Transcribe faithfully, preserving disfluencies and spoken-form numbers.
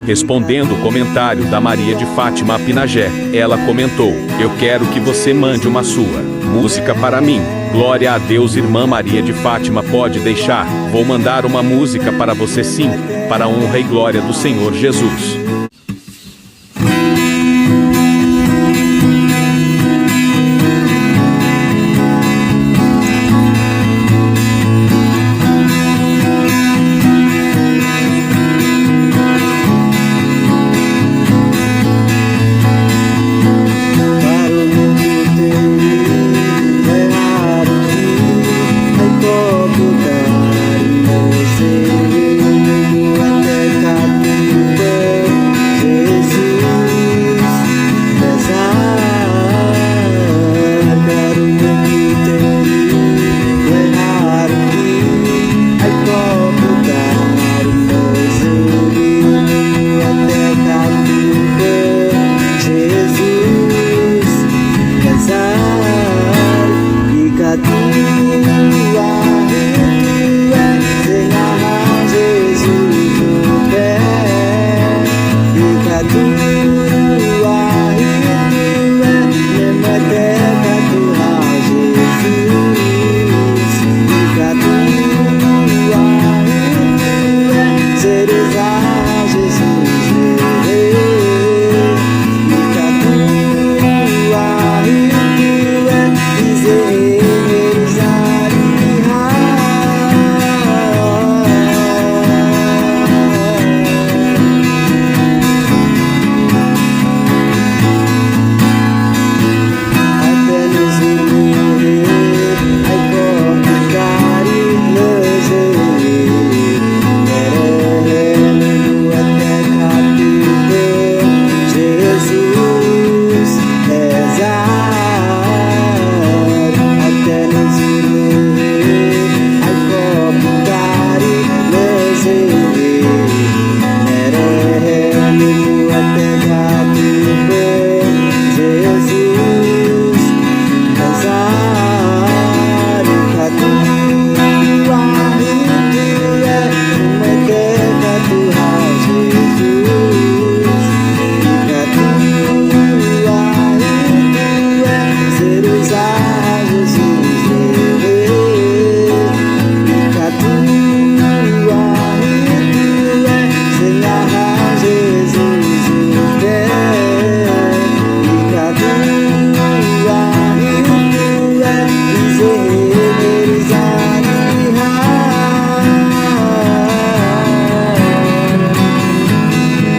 Respondendo o comentário da Maria de Fátima Apinagé, ela comentou: "Eu quero que você mande uma sua música para mim." Glória a Deus, irmã Maria de Fátima, pode deixar. Vou mandar uma música para você sim, para a honra e glória do Senhor Jesus.